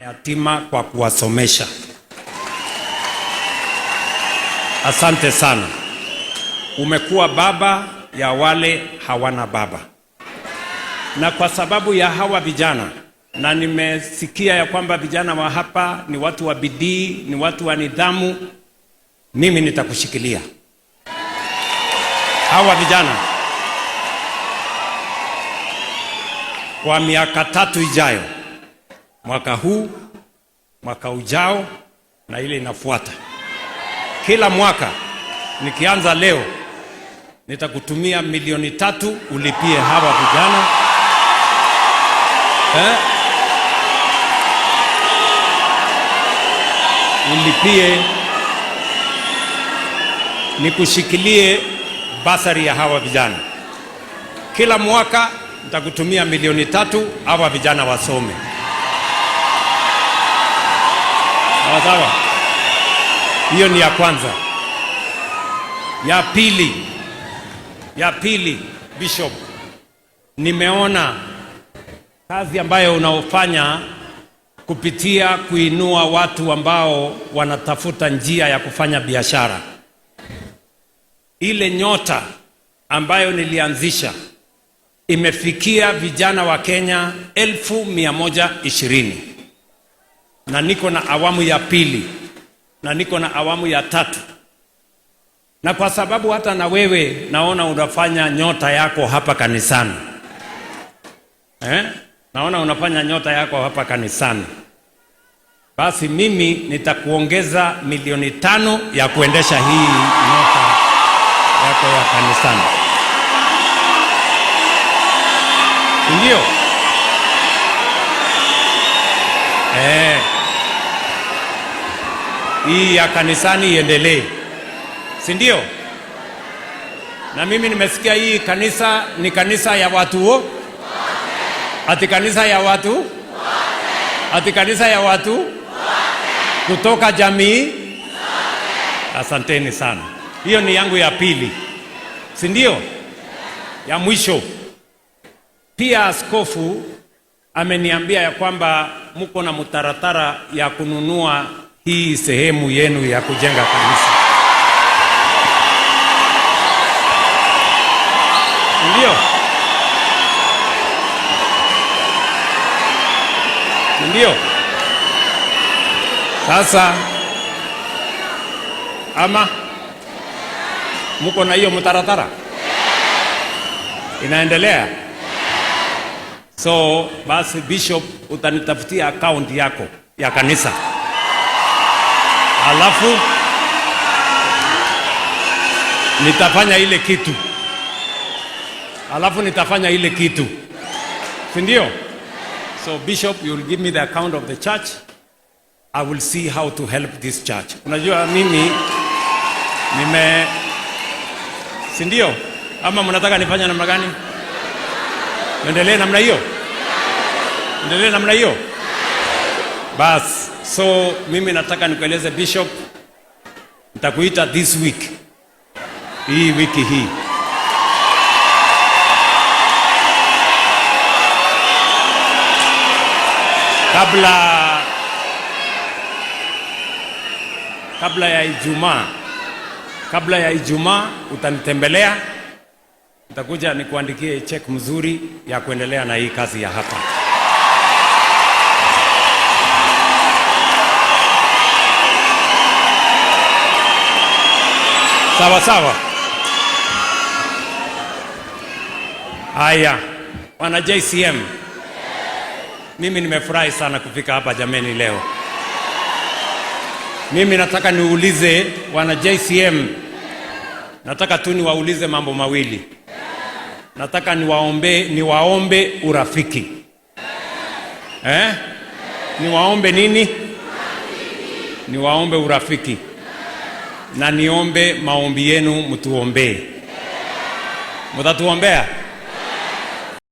Yatima kwa kuwasomesha. Asante sana. Umekuwa baba ya wale hawana baba, na kwa sababu ya hawa vijana, na nimesikia ya kwamba vijana wa hapa ni watu wa bidii, ni watu wa nidhamu, mimi nitakushikilia hawa vijana kwa miaka 3 ijayo, mwaka huu, mwaka ujao na ile inafuata. Kila mwaka nikianza leo nitakutumia milioni 3 ulipie hawa vijana. Ulipie, nikushikilie basari ya hawa vijana. Kila mwaka nitakutumia milioni 3 hawa vijana wasome. Sawa sawa. Hiyo ni ya kwanza. Ya pili, Bishop, nimeona kazi ambayo unaofanya kupitia kuinua watu ambao wanatafuta njia ya kufanya biashara. Ile nyota ambayo nilianzisha imefikia vijana wa Kenya 120,000. Na niko na awamu ya pili, na niko na awamu ya 3. Na kwa sababu hata na wewe naona unafanya nyota yako hapa kanisani. Naona unafanya nyota yako hapa kanisani. Basi mimi nitakuongeza milioni 5 ya kuendesha hii nyota yako ya kanisani. Ndio? Hii ya kanisani iendelee. Si ndio? Na mimi nimesikia hii kanisa ni kanisa ya watu wo? Ati kanisa ya watu? Ati kanisa ya watu? Kutoka jamii? Asanteni sana. Hiyo ni yangu ya pili. Si ndio? Ya mwisho. Pia askofu ameniambia ya kwamba mko na mtaratara ya kununua hii sehemu yenu ya kujenga kanisa. Ndio? Ndio? Sasa ama mko na hiyo mtaratara? Inaendelea? So basi Bishop, utanitafutia account yako ya kanisa. Alafu nitafanya ile kitu. Alafu nitafanya ile kitu. Si ndio? So Bishop, you will give me the account of the church. I will see how to help this church. Unajua mimi nime, si ndio? Ama mnataka nifanye namna gani? Endelee namna hiyo? Endelee namna hiyo? Bas, so mimi nataka nikueleze Bishop, nitakuita this week. Hii wiki hii. Kabla ya Ijumaa, kabla ya Ijumaa utanitembelea. Nitakuja nikuandikie check mzuri ya kuendelea na hii kazi ya hapa. Sawa sawa. Haya, wana JCM. Mimi nimefurahi sana kufika hapa jameni leo. Mimi nataka niulize wana JCM, nataka tu niwaulize mambo mawili. Nataka niwaombe urafiki. Niwaombe nini? Niwaombe urafiki. Na niombe maombi yenu mtuombee. Mtatuombea?